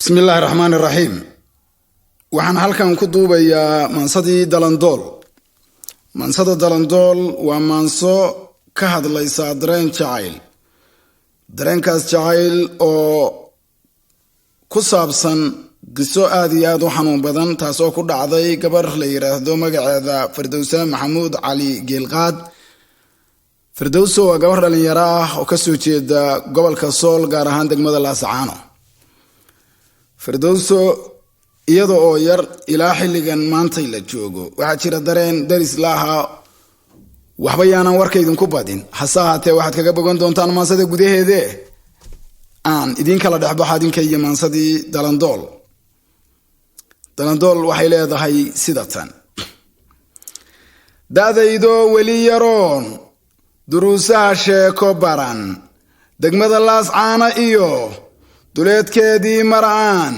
Bismi illaahi raxmaan iraxiim. Waxaan halkan ku duubayaa maansadii Dalandool. Maansada Dalandool waa maanso ka hadlaysa dareen jacayl, dareenkaas jacayl oo ku saabsan qiso aad iyo aad u xanuun badan, taasoo ku dhacday gabar la yidhaahdo magaceeda Fardowsa Maxamuud Cali Geelqaad. Fardowso waa gabar dhalinyaro ah oo kasoo jeeda gobolka Sool, gaar ahaan degmada Laasacaano. Fardowso iyada oo yar ilaa xilligan maantay la joogo waxaa jira dareen daris la ahaa. Waxba yaanan warka idinku badin, hase ahaatee waxaad kaga bogan doontaan maansada gudaheede. Aan idiin kala dhexbaxa adinka iyo maansadii Dalandool. Dalandool waxay leedahay sida tan: Da'daydoo weli yaroon duruusaha sheeko baran, degmada Laascaana iyo duleedkeedii mar'aan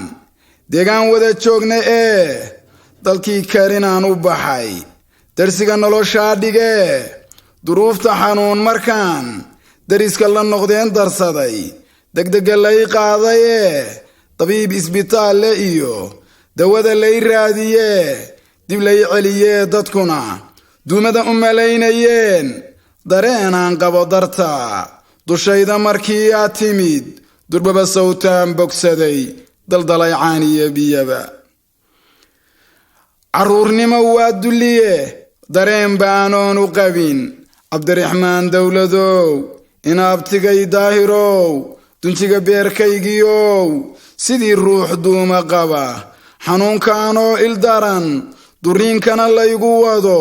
deegaan wada joogna ee dalkii karinaan u baxay, darsiga noloshaa dhigee, duruufta xanuun markaan dariska la noqdeen darsaday, degdega lay qaadayee, dabiib isbitaalle iyo dawada lay raadiyee, dib lay celiyee, dadkuna duumada u malaynayeen dareenaan qabo darta, dushayda markii aad timid durbaba sawtaan bogsaday, daldalay caaniyo biyaba. Carruurnimo waa dulliye, dareen baanoon u qabin. Cabdiraxmaan Dowladow, inaabtigay Daahirow, dunjiga beerkaygiyow, sidii ruux duuma qaba, xanuunkaanoo ildaran, duriinkana laygu wado,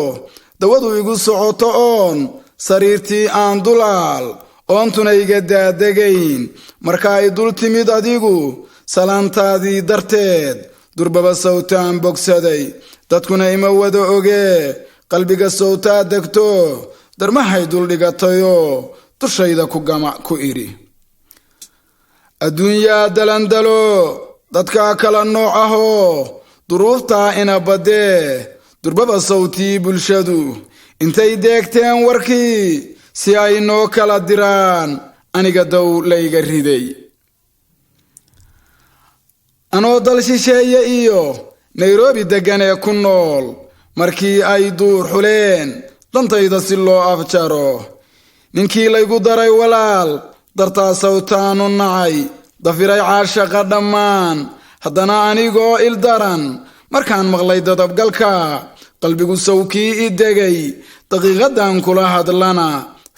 dawadu igu socoto oon sariirtii aan dulaal, oontuna iga daadegayn, marka ay dul timid adigu salaantaadii darteed durbaba sawtaan bogsaday. Dadkuna ima wada ogee, qalbiga sawtaa degto, darmahay duldhigatayoo dushayda ku gama ku idhi. Adduunyaa dalandalo, dadkaa kala nooc ahoo duruuftaa ina baddee, durbaba sawtii bulshadu intay deegteen warkii si ay noo kala diraan, aniga dow layga riday. Anoo dal shisheeye iyo Nairobi deggan ee ku nool, markii ay duur xuleen dantayda si loo afjaro, ninkii laygu daray walaal dartaa sawtaanu nacay, dafiray caashaqa dhammaan. Haddana anigoo ildaran markaan maqlay dadabgalka, qalbigu sawkii i degay, daqiiqadan kula hadlana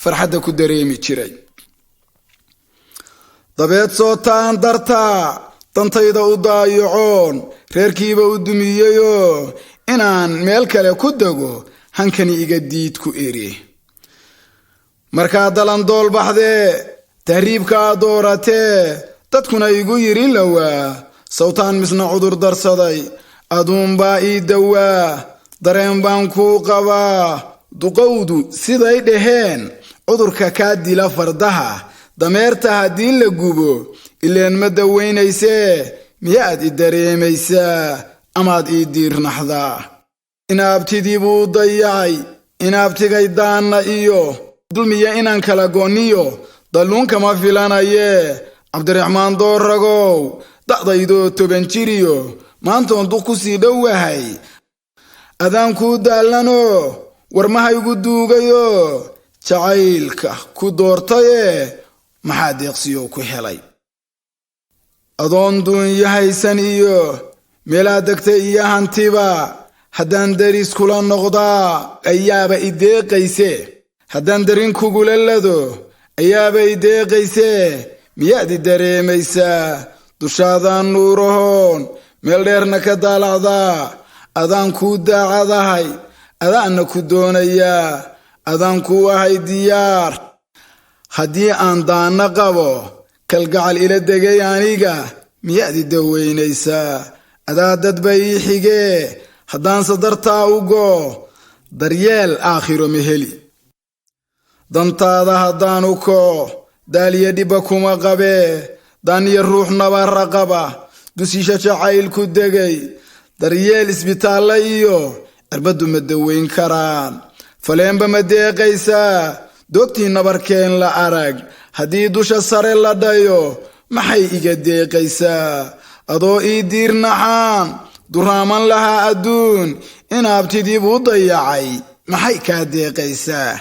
farxadda ku dareemi jiray. Dabeed sootaan dartaa dantayda u daayacoon, reerkiiba u dumiyeyoo inaan meel kale ku dego hankani iga diid ku idhi. Markaa dalandool baxdee, tahriibkaa dooratee, dadkuna igu yidhi lowaa, sawtaan misna cudur darsaday, aduunbaa ii dawaa, dareen baan kuu qabaa. Duqowdu siday dhaheen, cudurka kaa dila fardaha, dameerta haddii la gubo ileen ma dawaynaysee, miyaad i dareemaysaa amaad ii diirnaxdaa? Inaabtidii buu dayacay, inaabtigay daanna iyo dulmiya inaan kala go'niyo dalluunkama filanayee. Cabdiraxmaan Dooragow, da'daydoo 10 jiriyo maantoon duq ku sii dhowahay, adaan kuu daallanoo warmahaygu duugayoo jacaylka ku doortayee, maxaa deeqsiyow ku helay? Adoon duunyahaysan iyo meelaad degtay iyo hantiba, haddaan deris kula noqdaa ayaaba i deeqaysee, haddaan darin kugula lado ayaaba i deeqaysee, miyaad i dareemaysaa? Dushaadaan nuurahoon meel dheerna ka daalacdaa, adaan kuu daacadahay, adaanna ku doonayaa, adaan kuu ahay diyaar. Haddii aan daanno qabo kalgacal ila degay aniga, miyaad i daweynaysaa? Adaa dadba ii xigee, haddaanse dartaa u goo, daryeel aakhiro ma heli. Dantaada haddaan u koo, daaliya dhibba kuma qabee, daaniya ruux nabara qaba, dusiisha jacayl ku degay, daryeel isbitaalla iyo cirbaddu ma daweyn karaan. Faleenba ma deeqaysaa doogtii nabarkeen la arag? Haddii dusha sare la dhayo, maxay iga deeqaysaa? Adoo ii diirnaxaan duraaman lahaa adduun, inaabtidii buu dayacay maxay kaa deeqaysaa?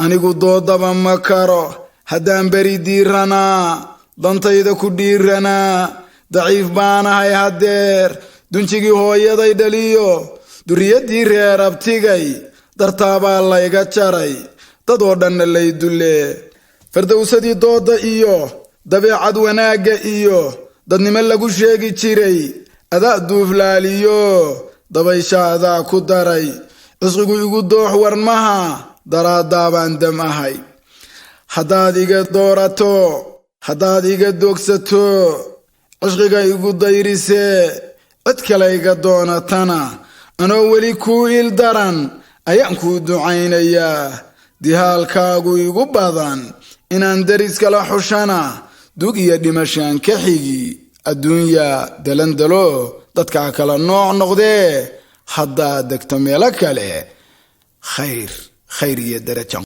Anigu doodaba ma karo haddaan beri diiranaa, dantayda ku dhiiranaa. Daciif baanahay haddeer, dunjigii hooyaday dhaliyo duriyaddii reer abtigay dartaabaa layga jaray, dad oo dhanna lay dullee. Fardowsadii doodda iyo dabeecad wanaagga iyo dadnimo lagu sheegi jiray adaa duuflaaliyo, dabaysha adaa ku daray. Cusqigu igu doox warmaha, daraaddaabaan dam ahay. Haddaad iga doorato, haddaad iga dogsato, cishqiga igu dayrisee cid kale iga doonatana, anoo weli kuu il daran ayaan kuu ducaynayaa. Dihaalkaagu igu badan inaan deriskala xushana, dug iyo dhimashaan ka xigi. Adduunya dalandalo, dadkaa kala nooc noqdee, haddaad degto meelo kale, khayr khayr iyo darajan.